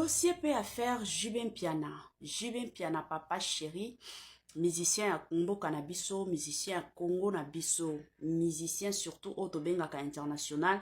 Dossier pe affaire JB Mpiana, JB Mpiana papa chéri, musicien ya mboka na biso, musicien ya Congo na biso, musicien surtout oyo tobengaka international.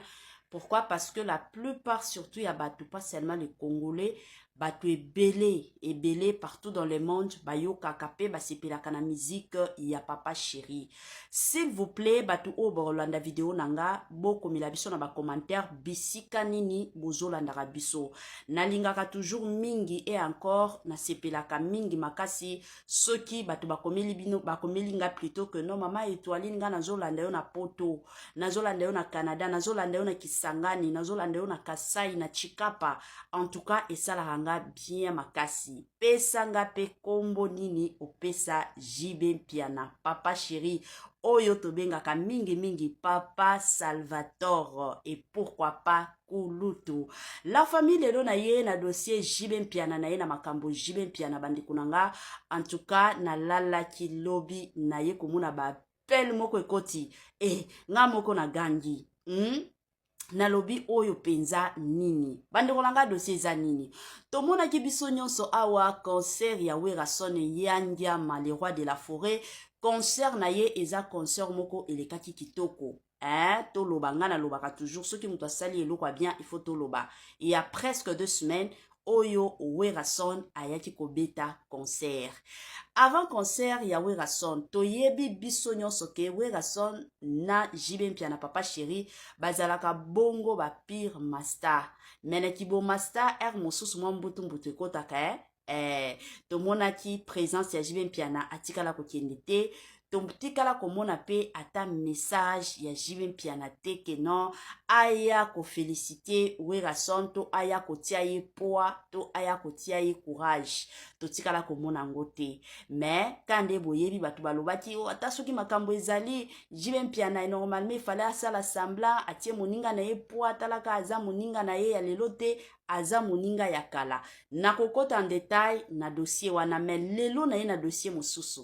Pourquoi? Parce que la plupart surtout ya bato, pas seulement les Congolais, bato ebele ebele partout dans le monde bayokaka mpe basepelaka na musique ya papa chéri. S'il vous plaît, bato oyo bakolanda video na nga, bokomela biso na bacommentaire bisika nini bozolandaka biso. Nalingaka toujours mingi et encore nasepelaka mingi makasi soki bato bakomeli bino, bakomeli nga plutôt que non, mama Etoiline, nga nazolanda yo na Poto, nazolanda yo na Canada, nazolanda yo na Kisangani, nazolanda yo na Kasai, na Chikapa. En tout cas, esalaka nga bien makasi. Pesa nga mpe nkombo nini opesa JB Mpiana papa chéri, oyo tobengaka mingimingi papa Salvatore et pourquoi pas Kulutu. La famille, lelo na ye na dossier JB Mpiana, na ye na makambo JB Mpiana. Bandeko na nga, en tout cas nalalaki lobi, na ye komona baappel moko ekoti e nga moko na gangi, Nalobi oyo mpenza nini? Bandeko na nga, dossier eza nini? Tomonaki biso nyonso awa concert ya Werason ya Ngiama, le roi de la forêt. Concert na ye eza concert moko elekaki kitoko, hein? Toloba, nga nalobaka toujours, soki moto asali eloko ya bien, il faut toloba. Il y a presque 2 semaines oyo Werason ayaki kobeta concert. Avant concert ya Werason, toyebi biso nyonso ke Werason na JB Mpiana papa chéri bazalaka bongo bapire master, mais na kibomaster aire mosusu mwa mbutu-mbutu ekɔtaka, eh? Tomonaki présence ya JB Mpiana, atikala kokende te. Totikala komona mpe ata message ya JB Mpiana te ke non, aya koféliciter Werason to aya kotia ye poids to aya kotia ye courage. Totikala komona yango te. Mais ka nde boyebi, bato balobaki oh, ata soki makambo ezali, JB Mpiana normalement efale asala semblant atie moninga na ye poids. Atalaka, aza moninga na ye ya lelo te, aza moninga ya kala. Nakokɔta en détail na dossier wana, mais lelo na ye na dossier mosusu.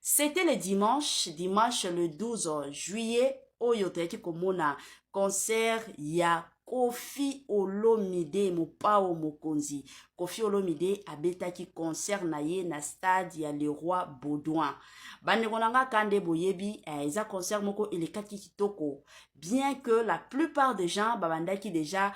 C'était le dimanche, dimanche le 12 juillet oyo toyaki komona concert ya Kofi Olomide, mopao mokonzi. Kofi Olomide abetaki concert na ye na stade ya Le Roi Baudouin. Bandeko na nga, ka nde boyebi, eza concert moko elekaki kitoko, bien que la plupart des gens babandaki déjà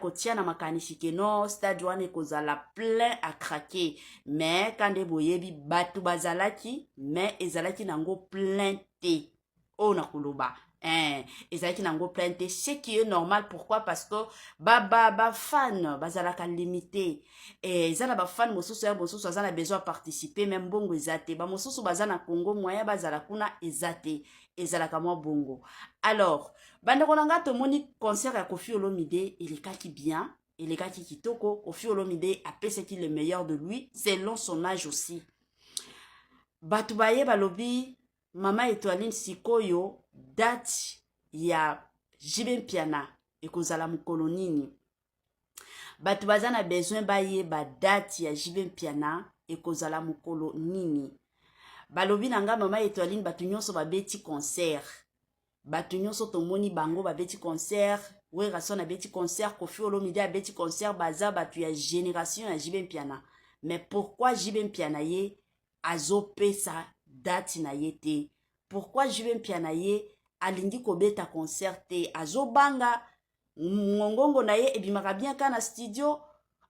kotia na makanisi ke non, stade wana ekozala plein à craquer. Mais ka nde boyebi, bato bazalaki, mais ezalaki nango plein te. Oyo na koloba, ezalaki nango plein te, ce qui est normal. Pourquoi? Parce que bafan ba, ba bazalaka limité. Eza na bafan mosusu ya mosusu aza na besoin ya participer, mais mbongo eza te. Bamosusu baza na Congo, moyen bazala kuna eza te. Ezalaka mwa bongo. Alors, bandeko na nga, tomoni concert ya Kofi Olomide elekaki bien, elekaki kitoko. Kofi Olomide apesaki le meilleur de lui selon son âge aussi. Bato baye balobi: mama Etoiline, sikoyo date ya JB Mpiana ekozala mokolo nini? Bato baza na besoin bayeba date ya JB Mpiana ekozala mokolo nini. Balobi na nga: mama Etoiline, bato nyonso babeti concert, bato nyonso tomoni bango babeti concert, Werason abeti concert, Kofi Olomide abeti concert, baza bato ya génération ya JB Mpiana. Mais pourquoi JB Mpiana ye azopesa date na ye te? Pourquoi JB Mpiana ye alingi kobeta concert te? Azobanga ngongongo na ye ebimaka bien ka na studio,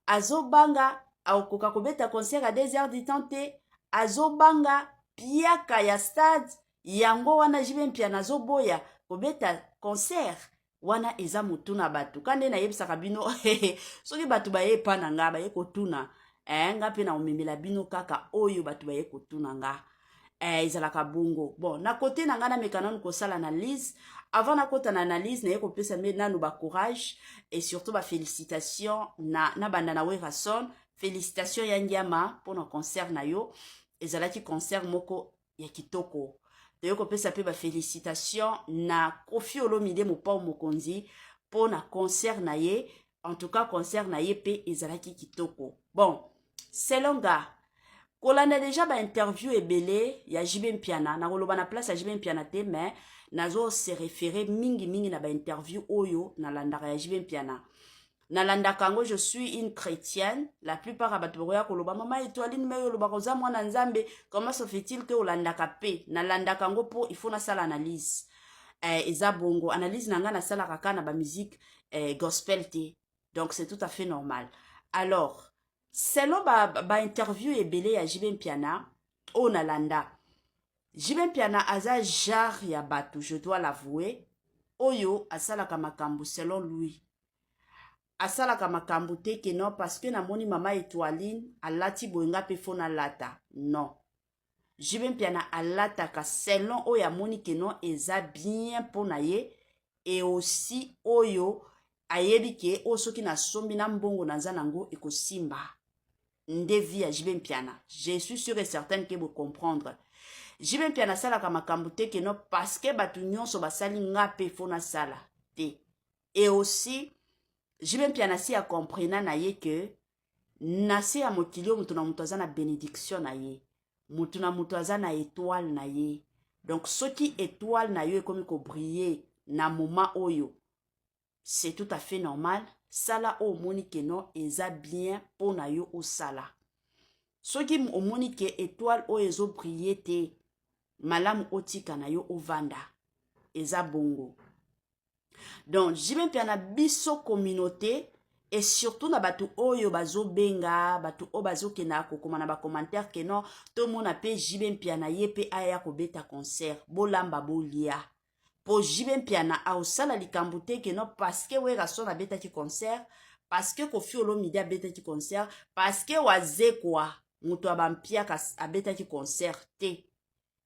azobanga akoka kobeta concert à 2 heures du temps te, azobanga piaka ya stade. Yango wana JB Mpiana azoboya kobeta concert wana. Eza motuna bato. Ka nde nayebisaka bino, soki bato baye epa na nga, baye kotuna, nga mpe na komemela bino kaka oyo bato baye kotuna nga. Ezalaka bongo. Bon, na kote na ngai, nameka nanu kosala analyse. Avant nakota na analyse, naye kopesa me nanu bacourage et surtout bafélicitation na banda na Werason. Félicitation ya Ngiama mpona concert na yo, ezalaki concert moko ya kitoko. Toye kopesa mpe bafélicitation na Kofi Olomide, mopao mokonzi, mpona concert na ye. En tout cas, concert na ye mpe ezalaki kitoko. Bon, selon nga, kolanda déjà bainterview ebele ya JB Mpiana, nakoloba na place ya JB Mpiana te, mais nazo se référer mingimingi na bainterview oyo nalandaka ya JB Mpiana. Nalandaka yango, je suis une chrétienne. La plupart ya bato bakoya koloba: "Mama Etoiline, me olobaka oza mwana Nzambe, comment se fait-il ke olandaka?" Mpe nalandaka yango mpo il faut nasala analyse. Eza bongo, analyse na ngai nasalaka kaka na bamusique gospel te, donc c'est tout à fait normal. Alors, selon bainterview ba ebele ya JB Mpiana oyo nalanda, JB Mpiana aza genre ya bato, je dois l'avouer, oyo asalaka makambo selon lui. Asalaka makambo te ke non, parce que namoni mama Etoiline alati boye, nga mpe faut nalata. Non, JB Mpiana alataka selon oyo amoni ke non, eza bien mpo na ye, et aussi oyo ayebi ke oyo soki nasombi na mbongo naza nango, ekosimba. Nde vie ya JB Mpiana. Je suis sûr et certaine ke bocomprendre. JB Mpiana asalaka makambo te ke non, parce que bato nyonso basali, nga mpe faut nasala te. Et aussi, JB Mpiana si acomprena na ye ke na se ya mokili oyo, moto na moto aza na bénédiction na ye, moto na moto aza na étoile na ye. Donc soki étoile na yo ekomi kobriller na moment oyo, c'est tout à fait normal. Sala oyo omoni ke non, eza bien mpo na yo, osala. Soki omoni ke étoile oyo ezobriller te, malamu otika na yo, ovanda. Eza bongo. Donc JB Mpiana, biso communauté et surtout na bato oyo bazobenga, bato oyo bazokenda kokoma na bacommentaire ke non, tomona mpe JB Mpiana, ye mpe aya kobeta concert. Bolamba, bolia, mpo JB Mpiana aosala likambo te ke non, parce que Werrason abetaki concert, parce que Koffi Olomide abetaki concert, parce que Wazekwa, moto ya bampiaka, abetaki concert te.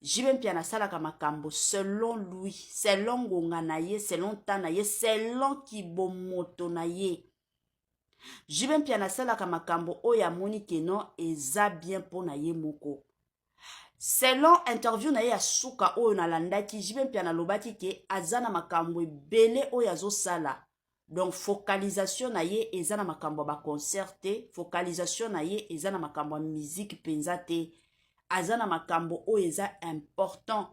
JB Mpiana asalaka makambo selon lui, selon ngonga na ye, selon temps na ye, selon kibomoto na ye. JB Mpiana asalaka makambo oyo amoni ke non, eza bien mpo na ye moko. Selon interview na ye ya suka oyo nalandaki, JB Mpiana alobaki ke aza na makambo ebele oyo azosala, donc focalisation na ye eza na makambo ya baconcert te, focalisation na ye eza na makambo ya musique mpenza te. Aza na makambo oyo eza important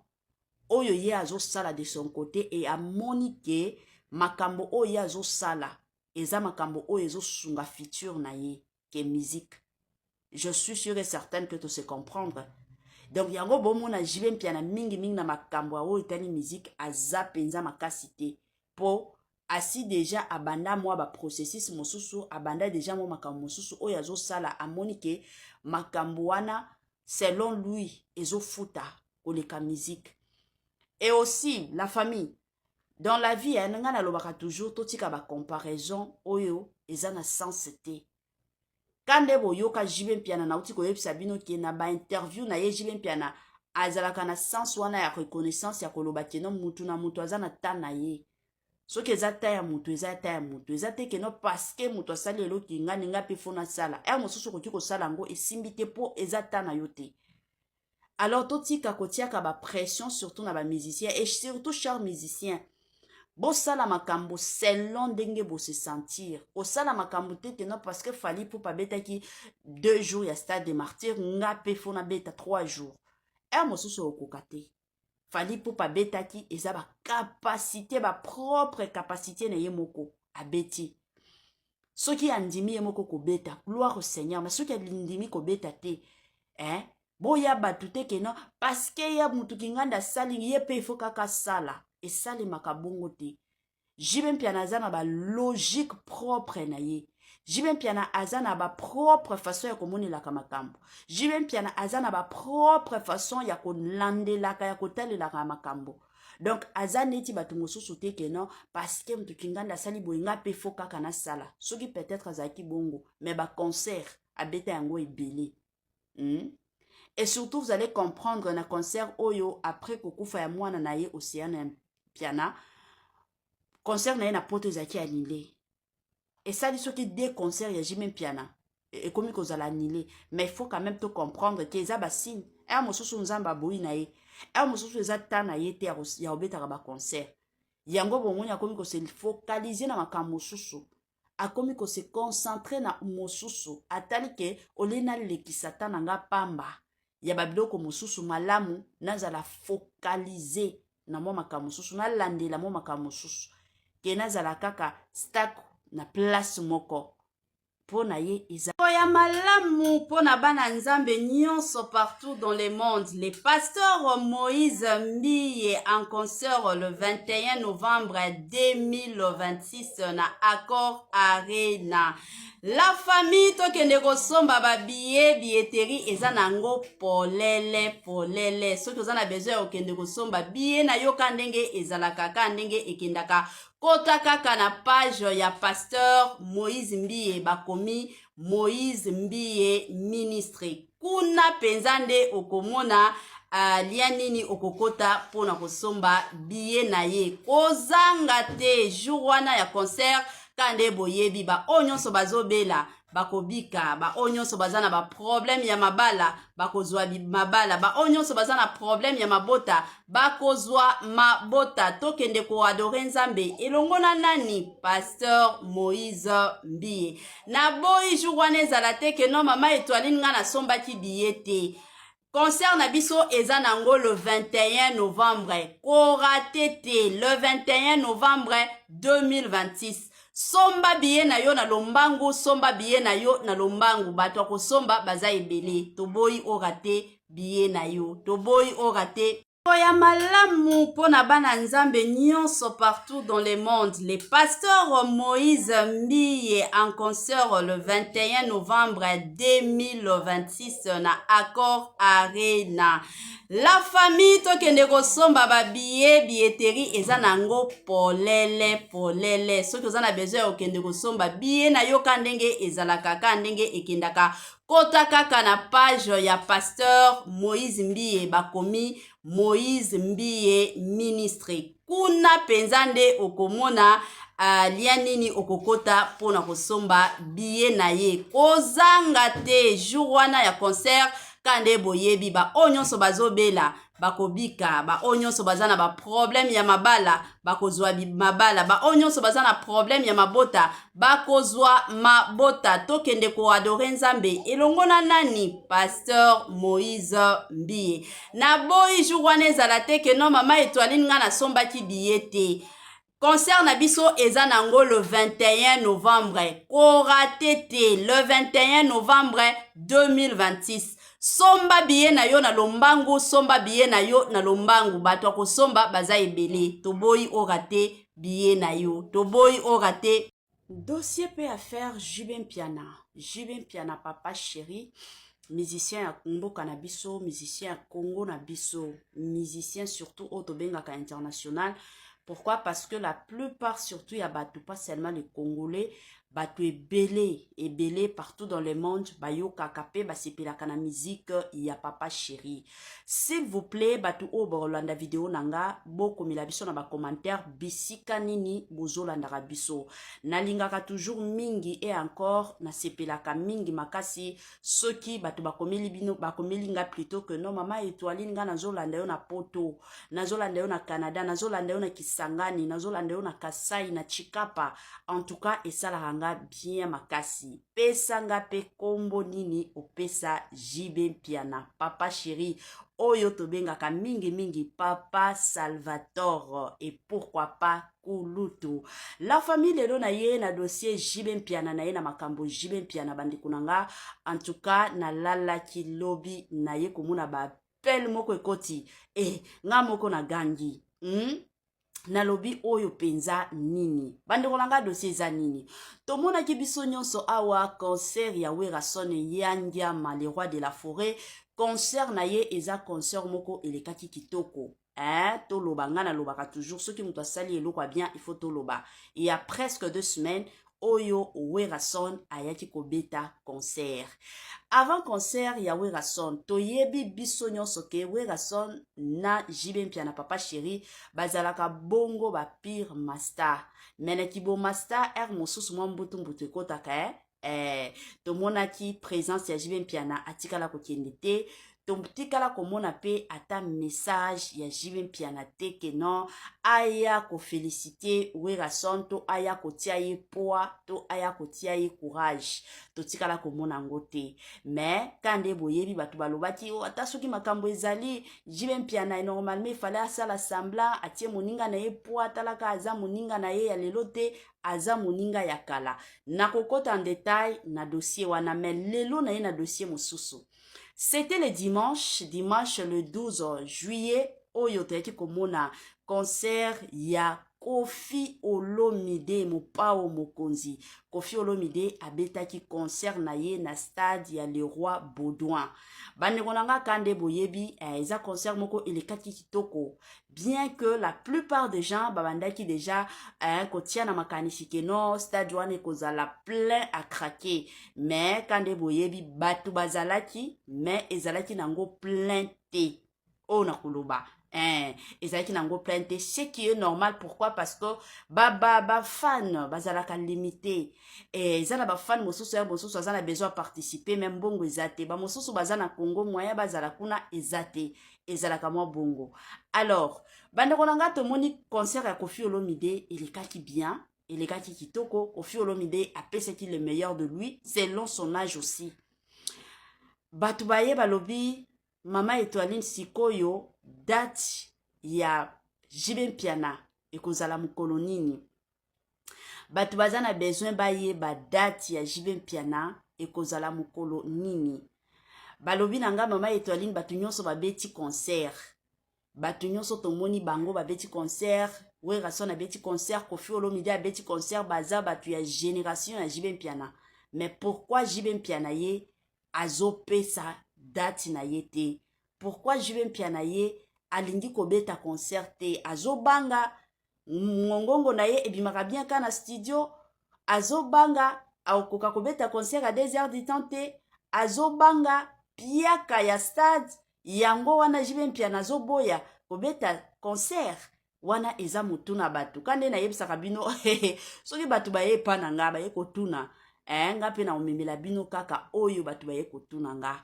oyo ye azosala de son côté, e amoni ke makambo oyo ye azosala eza makambo oyo ezosunga futur na ye ke musique. Je suis sûr et certaine que to se comprendre. Donc yango bomona JB Mpiana mingimingi na makambo oyo etali musique, aza mpenza makasi te, mpo asi déjà abanda mwa baprocessus mosusu, abanda déjà mwa makambo mosusu oyo azosala. Amoni ke makambo wana, selon lui, ezofuta koleka musique. Et aussi, la famille, dans la vie, ngai nalobaka toujours, totika bacomparaison oyo eza na sens te. Ka nde boyoka JB Mpiana, nauti koyebisa bino ke na bainterview na ye, JB Mpiana azalaka na sens wana ya reconnaissance ya koloba ke non, mutu na mutu aza na temps na ye. Soki eza temps ya motu, eza temps ya motu. Eza te ke non, parce que moto asali eloko, nga ninga mpe faut nasala. Heure mosusu okoki kosala yango, esimbi te, mpo eza temps na yo te. Alors totika kotiaka bapression, surtout na bamusicien, et surtout, cher musicien, bosala makambo selon ndenge bose sentir. Kosala makambo te ke non, parce que Fally Ipupa abetaki 2 jours ya Stade de Martyr, nga mpe faut nabeta 3 jours. Heure mosusu okoka te. Fally Ipupa abetaki, eza bacapacité, bapropre capacité na ye moko abeti. Soki andimi ye moko kobeta, gloire au Seigneur, mais soki andimi kobeta te, eh? Boya bato te ke non, parce que ya mutu kinganda asali, ye mpe ifo kaka asala. Esalemaka bongo te. JB Mpiana aza na balogique propre na ye. JB Mpiana aza na bapropre façon ya komonelaka makambo. JB Mpiana aza na bapropre façon ya kolandelaka, ya kotalelaka makambo. Donc aza neti bato mosusu te ke non, parce que moto kinganda asali boye, nga mpe faut kaka nasala. Soki peut-être azalaki bongo, mais baconcert abeta yango ebele. Et surtout, vous allez comprendre, na concert oyo après kokufa ya mwana na ye Océane Mpiana, concert na ye na Poto ezalaki annulé. Esali soki deux concert ya JB Mpiana ekomi kozala annulé. Mais il faut quand même to comprendre ke eza basigne. Heure mosusu Nzambe aboyi na ye, heure mosusu eza temps na ye te ya kobetaka baconcert. Yango bomoni akomi kose focaliser na makambo mosusu, akomi kose concentrer na mosusu. Atali ke olie nalekisa temps na nga pamba ya babiloko mosusu, malamu nazala focalisé na mwa makambo mosusu, nalandela mwa makambo mosusu, ke nazala kaka stuck. Na place moko mpo na ye eza ya malamu mpo na bana Nzambe nyonso partout dans le monde. Le pasteur Moïse Mbiye en concert le 21 novembre 2026 na Accor Arena. La famille, tokende kosomba babillet. Billetterie eza nango polele polele. Soki oza na besoin ya kokende kosomba billet na yo, ka ndenge ezalaka, ka ndenge ekendaka, kota kaka na page ya pasteur Moïse Mbiye, bakomi Moïse Mbiye Ministre. Kuna mpenza nde okomona lien nini okokota mpona kosomba billet na ye. Kozanga te jour wana ya concert. Ka nde boyebi, baoyo nyonso bazobela bakobika, baoyo nyonso baza na baproblème ya mabala bakozwa mabala, baoyo nyonso baza na problème ya mabota bakozwa mabota. Tokende koadorer Nzambe elongo na nani? Pasteur Moïse Mbiye. Naboyi jour wana ezala te ke non, mama Etoiline, nga nasombaki billet te. Concert na biso eza nango le 21 novembre. Korater te le 21 novembre 2026. Somba billet na yo na lombangu, somba billet na yo na lombangu. Bato ya kosomba baza ebele. Toboyi orater billet na yo, toboyi orater. Ya malamu mpo na bana Nzambe nyonso partout dans le monde. Le pasteur Moïse Mbiye en concert le 21 novembre 2026 na Accor Arena. La famille, tokende kosomba babillet. Billetterie eza nango polele polele. Soki oza na besoin ya kokende kosomba billet na yo, ka ndenge ezalaka, ka ndenge ekendaka, kota kaka na page ya pasteur Moïse Mbiye, bakomi Moïse Mbiye Ministre. Kuna mpenza nde okomona lien nini okokota mpona kosomba billet na ye. Kozanga te jour wana ya concert. Ka nde boyebi, baoyo nyonso bazobela bakobika, baoyo nyonso baza na baproblème ya mabala bakozwa mabala, baoyo nyonso baza na problème ya mabota bakozwa mabota. Tokende koadorer Nzambe elongo na nani? Pasteur Moïse Mbiye. Naboyi jour wana ezala te ke non, mama Etoiline, nga nasombaki billet te. Concert na biso eza nango le 21 novembre. Korater te le 21 novembre 2026. Somba billet na yo na lombangu, somba billet na yo na lombangu. Bato ya kosomba baza ebele. Toboyi orater billet na yo, toboyi orater. Dossier mpe affaire JB Mpiana. JB Mpiana, papa chéri, musicien ya mboka na biso, musicien ya Congo na biso, musicien surtout oyo tobengaka international. Pourquoi? Parce que la plupart surtout ya bato, pas seulement les Congolais, bato ebele ebele partout dans le monde bayokaka mpe basepelaka na musique ya papa chéri. S'il vous plaît, bato oyo bolanda video na nga, bokomela biso na bacommentaire bisika nini bozolandaka biso. Nalingaka toujours mingi et encore nasepelaka mingi makasi soki bato bakomeli bino, bakomeli nga plutôt que non, mama Etoiline, nga nazolanda yo na Poto, nazolanda yo na Canada, nazolanda yo na Kisangani, nazolanda yo na Kasai, na Chikapa. En tout cas, esalaka nga bien makasi. Pesa nga mpe nkombo nini opesa JB Mpiana, papa chéri, oyo tobengaka mingimingi papa Salvatore et pourquoi pas kulutu. La famille, lelo na ye na dossier JB Mpiana, na ye na makambo JB Mpiana. Bandeko na nga, en tout cas nalalaki lobi, na ye komona baappel moko ekoti e nga moko na gangi, Nalobi oyo mpenza nini? Bandeko na nga, dossier eza nini? Tomonaki biso nyonso awa concert ya Werason ya Ngiama, le roi de la forêt. Concert na ye eza concert moko elekaki kitoko, hein? Toloba, nga nalobaka toujours, soki moto asali eloko ya bien, il faut toloba. Il y a presque 2 semaines oyo Werason ayaki kobeta concert. Avant concert ya Werason, toyebi biso nyonso ke Werason na JB Mpiana, papa chéri, bazalaka bongo bapire master. Me na kibomaster aire mosusu mwa mbutu-mbutu ekɔtaka, eh? Tomonaki présence ya JB Mpiana, atikala kokende te. Totikala komona mpe ata message ya JB Mpiana te ke non, aya koféliciter Werrason to aya kotia ye poids to aya kotia ye courage. Totikala komona yango te. Mais ka nde boyebi, bato balobaki o ata soki makambo ezali, JB Mpiana normalement efale asala semblant, atie moninga na ye poids. Atalaka, aza moninga na ye ya lelo te, aza moninga ya kala. Nakokɔta en détail na dossier wana, mais lelo na ye na dossier mosusu. C'était le dimanche, dimanche le 12 juillet oyo toyaki komona concert ya Koffi Olomide. Mopao mokonzi Koffi Olomide abetaki concert na ye na stade ya Le Roi Baudouin. Bandeko na nga, ka nde boyebi, eza concert moko elekaki kitoko, bien que la plupart des gens babandaki déjà kotia na makanisi ke non, stade wana ekozala plein à craquer. Mais ka nde boyebi, bato bazalaki, mais ezalaki nango plein te. Oyo na koloba, ezalaki nango plein te, ce qui est normal. Pourquoi? Parce que bafan bazalaka limité. Eza na bafan mosusu ya mosusu aza na besoin participer, mais mbongo eza te. Bamosusu baza na Congo, moyen bazala kuna eza te. Ezalaka mwa bongo. Alors, bandeko na nga, tomoni concert ya Koffi Olomide elekaki bien, elekaki kitoko. Koffi Olomide apesaki le meilleur de lui selon son âge aussi. Bato baye balobi: "Mama Etoiline, sikoyo date ya JB Mpiana ekozala mokolo nini?" Bato baza na besoin bayeba date ya JB Mpiana ekozala mokolo nini. Balobi na nga: "Mama Etoiline, bato nyonso babeti concert, bato nyonso tomoni bango babeti concert. Werrason abeti concert, Koffi Olomide abeti concert, baza bato ya génération ya JB Mpiana. Mais pourquoi JB Mpiana ye azopesa date na ye te? Pourquoi JB Mpiana ye alingi kobeta concert te? Azobanga ngongongo na ye ebimaka bien ka na studio? Azobanga akoka kobeta concert à 2 heures du temps te? Azobanga piaka ya stade? Yango wana JB Mpiana azoboya kobeta concert?" Wana eza motuna bato. Ka nde nayebisaka bino, soki bato baye epa na nga, baye kotuna, nga mpe na komemela bino kaka oyo bato baye kotuna nga.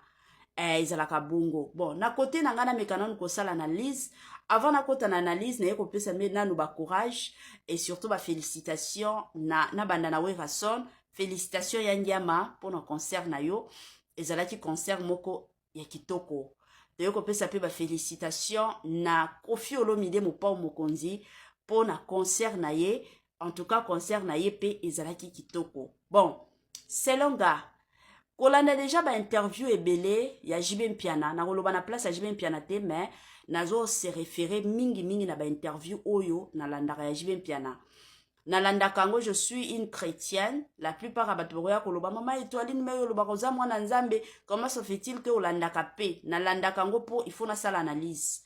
Ezalaka bongo. Bon, na kote na ngai, nameka nanu kosala analyse. Avant nakota na analyse, naye kopesa mbe nanu bacourage et surtout bafélicitation na banda na Werrason. Félicitation ya ngiama mpona concert na yo, ezalaki concert moko ya kitoko. Toye kopesa mpe bafélicitation na Koffi Olomide, mopao mokonzi, mpona concert na ye. En tout cas, concert na ye mpe ezalaki kitoko. Bon, selon nga, kolanda déjà bainterview ebele ya JB Mpiana, nakoloba na place ya JB Mpiana te, mais nazo se référer mingimingi na bainterview oyo nalandaka ya JB Mpiana. Nalandaka yango, je suis une chrétienne. La plupart ya bato bakoya koloba: "Mama Etoiline, mais oyo olobaka, oza mwana Nzambe, comment se fait-il ke olandaka mpe?" Nalandaka yango mpo il faut nasala analyse.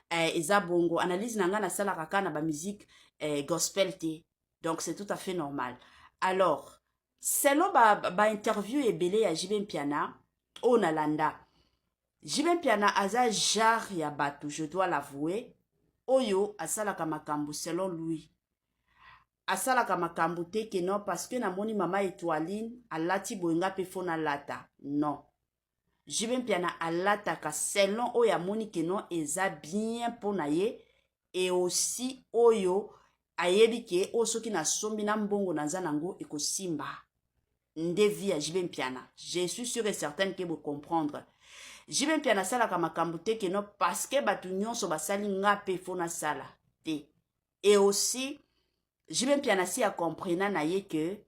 Eza bongo, analyse na ngai nasalaka kaka na bamusique gospel te, donc c'est tout à fait normal. Alors, selon bainterview ba ebele ya JB Mpiana oyo nalanda, JB Mpiana aza genre ya bato, je dois l'avouer, oyo asalaka makambo selon lui. Asalaka makambo te ke non, parce que namoni mama Etoiline alati boye, nga mpe faut nalata. Non, JB Mpiana alataka selon oyo amoni ke non, eza bien mpo na ye, et aussi oyo ayebi ke oyo soki nasombi na mbongo naza nango, ekosimba. Nde vie ya JB Mpiana. Je suis sûr et certaine ke bocomprendre. JB Mpiana asalaka makambo te ke non, parce que bato nyonso basali, nga mpe faut nasala te. Et aussi, JB Mpiana si acomprena na ye ke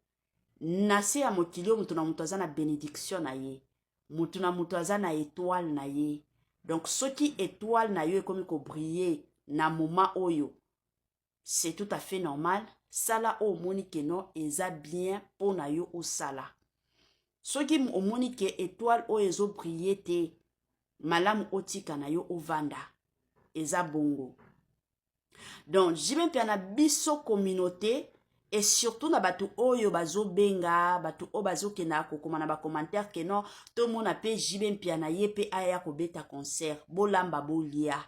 na se ya mokili oyo, moto na moto aza na bénédiction na ye, moto na moto aza na étoile na ye. Donc soki étoile na yo ekomi kobriller na moment oyo, c'est tout à fait normal. Sala oyo omoni ke non, eza bien mpo na yo, osala. Soki omoni ke étoile oyo ezobriller te, malamu otika na yo, ovanda. Eza bongo. Donc JB Mpiana, biso communauté et surtout na bato oyo bazobenga, bato oyo bazokenda kokoma na bacommentaire ke non, tomona mpe JB Mpiana, ye mpe aya kobeta concert. Bolamba, bolia,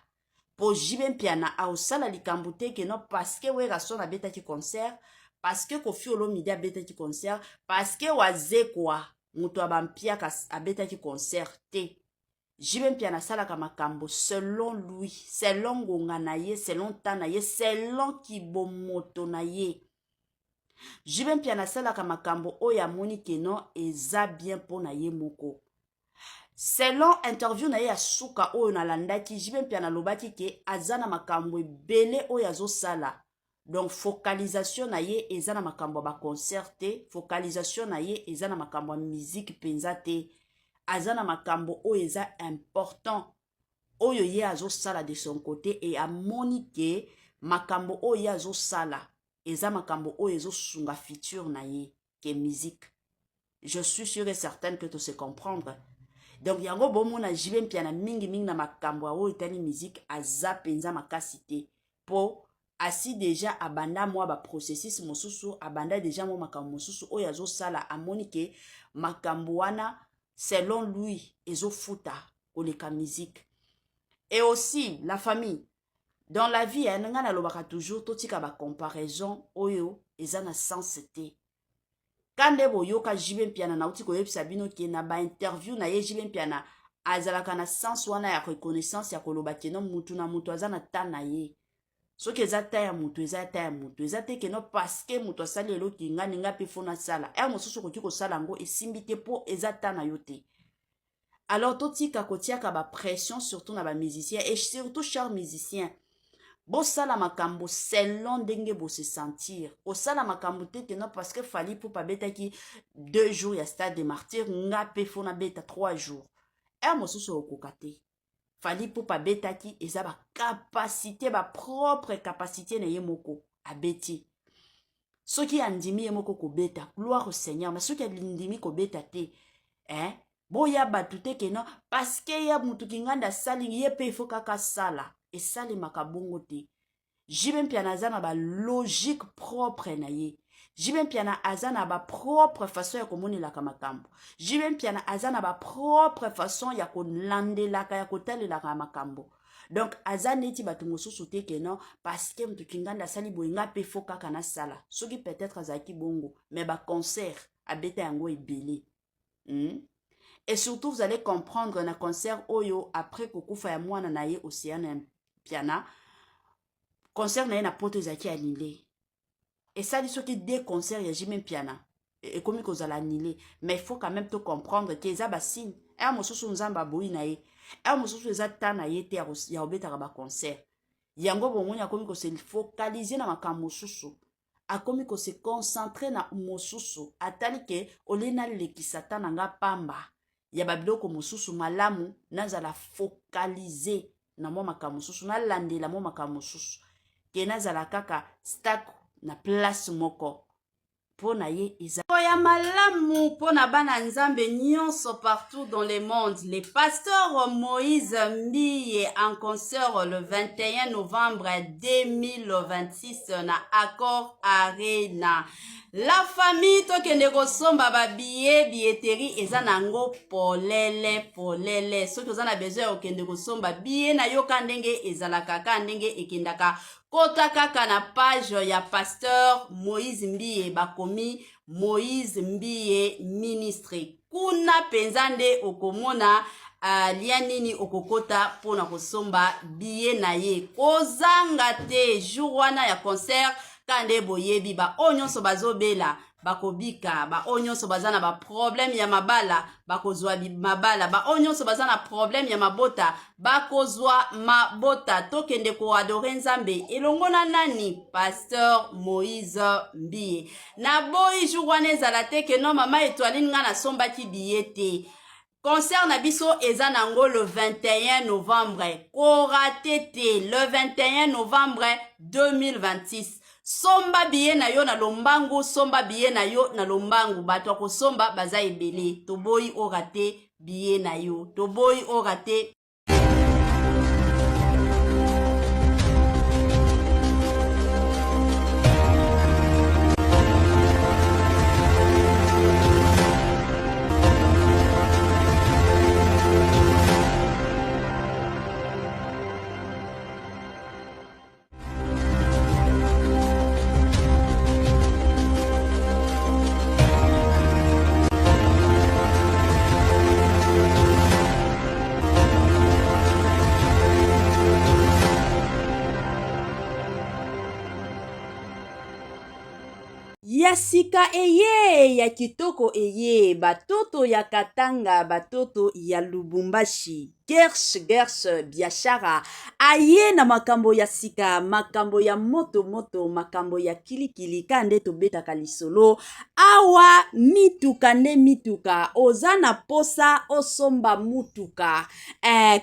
mpo JB Mpiana aosala likambo te ke non, parce que Werrason abetaki concert, parce que Koffi Olomide abetaki concert, parce que Wazekwa, moto ya bampiaka, abetaki concert te. JB Mpiana asalaka makambo selon lui, selon ngonga na ye, selon temps na ye, selon kibomoto na ye. JB Mpiana asalaka makambo oyo amoni que non eza bien mpo na ye moko. Selon interview na ye ya suka oyo nalandaki, JB Mpiana alobaki ke aza na makambo ebele oyo azosala. Donc focalisation na ye eza na makambo ya baconcert te, focalisation na ye eza na makambo ya musique mpenza te. Aza na makambo oyo eza important oyo ye azosala de son côté, e amoni ke makambo oyo ye azosala eza makambo oyo ezosunga futur na ye ke musique. Je suis sûr et certaine que to se comprendre. Donc yango bomona JB Mpiana mingimingi na makambo oyo etali musique aza mpenza makasi te, mpo asi deja abanda mwa baprocessus mosusu, abanda deja mwa makambo mosusu oyo azosala, amoni ke makambo wana selon lui ezofuta koleka musique. Et aussi la famille, dans la vie, ngai nalobaka toujours, totika bacomparaison oyo eza na sens te. Ka nde boyoka JB Mpiana, nauti koyebisa bino ke na bainterview na ye, JB Mpiana azalaka na sens wana ya reconnaissance ya koloba que non, mutu na mutu aza na ta na ye. Soki eza ta ya mutu, eza ta ya mutu. Eza te que non, parce que moto asali eloki, ngani nga mpe faut nasala. Heure mosusu okoki kosala yango, esimbi te mpo eza ta na yo te. Alors totika kotiaka bapression, surtout na bamusicien, et surtout cher musicien, bosala makambo selon ndenge bose sentir. Kosala makambo te que non, parce que Fally Ipupa abetaki 2 jours ya Stade de Martyr, nga mpe faut nabeta 3 jours. Heure mosusu okoka te. Fally Ipupa abetaki, eza bacapacité, bapropre capacité na ye moko abeti. Soki andimi ye moko kobeta, gloire au Seigneur, mais soki andimi kobeta te, eh? Boya bato te que non, parce que ya mutu kinganda asali, ye mpe ifo kaka asala. Esalemaka bongo te. JB Mpiana aza na balogique propre na ye. JB Mpiana aza na bapropre façon ya komonelaka makambo. JB Mpiana aza na bapropre façon ya kolandelaka, ya kotalelaka makambo. Donc aza neti bato mosusu te que non, parce que moto kinganda asali boye, nga mpe faut kaka nasala. Soki peut-être azalaki bongo, mais baconcert abeta yango ebele. Et surtout vous allez comprendre na concert oyo après kokufa ya mwana na ye Océane Mpiana, concert na ye na Poto ezalaki annulé. Esali soki deux concert ya JB Mpiana ekomi kozala annulé, mais il faut quand même to comprendre ke eza basigne. Heure mosusu Nzambe aboyi na ye, heure mosusu eza ta na ye te ya kobetaka baconcert. Yango bomoni akomi kose focaliser na makambo mosusu, akomi kose concentrer na mosusu. Atali ke olie nalekisa ta na nga pamba ya babiloko mosusu, malamu nazala focalisé na mwa makambo mosusu, nalandela mwa makambo mosusu ke nazala kaka stuck na place moko. Mpo na ye eza ya malamu mpo na bana Nzambe nyonso partout dans le monde. Le pasteur Moïse Mbiye en concert le 21 novembre 2026 na Accor Arena. La famille, tokende kosomba babillet. Billetterie eza nango polele polele. Soki oza na besoin ya kokende kosomba billet na yo, ka ndenge ezalaka, ka ndenge ekendaka, kota kaka na page ya pasteur Moïse Mbiye, bakomi Moïse Mbiye Ministre. Kuna mpenza nde okomona lien nini okokota mpona kosomba billet na ye. Kozanga te jour wana ya concert. Ka nde boyebi, baoyo nyonso bazobela bakobika, baoyo nyonso baza na baproblème ya mabala bakozwa mabala, baoyo nyonso baza na problème ya mabota bakozwa mabota. Tokende koadorer Nzambe elongo na nani? Pasteur Moïse Mbiye. Naboyi jour wana ezala te que non, mama Etoiline, ngai nasombaki billet te. Concert na biso eza nango le 21 novembre. Korater te le 21 novembre 2026. Somba billet na yo na lombangu, somba billet na yo na lombangu. Bato ya kosomba baza ebele. Toboyi orater billet na yo, toboyi orater. Ya sika eye, ya kitoko eye, batoto ya Katanga, batoto ya Lubumbashi, Gersh Gersh Biashara aye na makambo ya sika, makambo ya moto moto, makambo ya kilikili, ka nde tobetaka lisolo awa. Mituka nde mituka, oza na posa osomba mutuka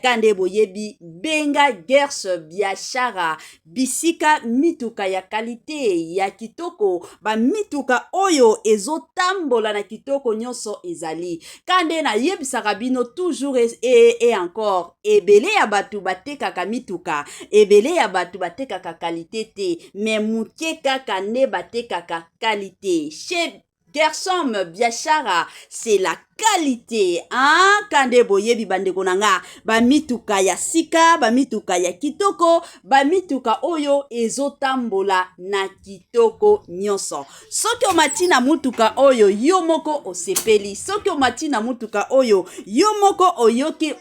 ka nde boyebi, benga Gersh Biashara, bisika mituka ya qualité, ya kitoko, bamituka oyo ezotambola na kitoko nyonso ezali. Ka nde nayebisaka bino toujours et encore, ebele ya bato batekaka mituka, ebele ya bato batekaka qualité te, mais moke kaka nde batekaka qualité. Chez Gersom Biashara, c'est la qualité, hein? Kande boyebi, bandeko na nga, bamituka ya sika, bamituka ya kitoko, bamituka oyo ezotambola na kitoko nyonso. Soki omati na mutuka oyo, yo moko osepeli. Soki omati na mutuka oyo, yo moko oyoki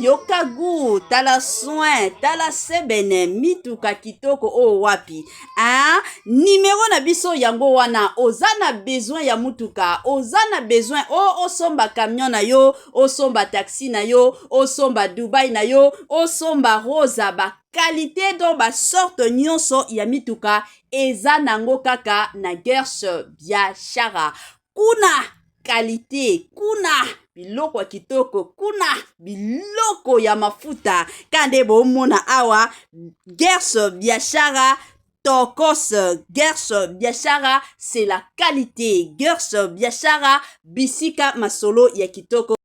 yoka gu, tala soin, tala sebene, mituka kitoko oyo wapi, hein? Nimero na biso yango wana. Oza na besoin ya mutuka, oza na besoin o osomba camion na yo, osomba taxi na yo, osomba Dubai na yo, osomba Rosa, baqualité, donc basorte nyonso ya mituka eza nango kaka na Gersh Biashara. Kuna qualité, kuna biloko ya kitoko, kuna biloko ya mafuta. Ka nde bomona awa, Gersh Biashara tokos. Gersh Biashara, c'est la qualité. Gersh Biashara, bisika masolo ya kitoko.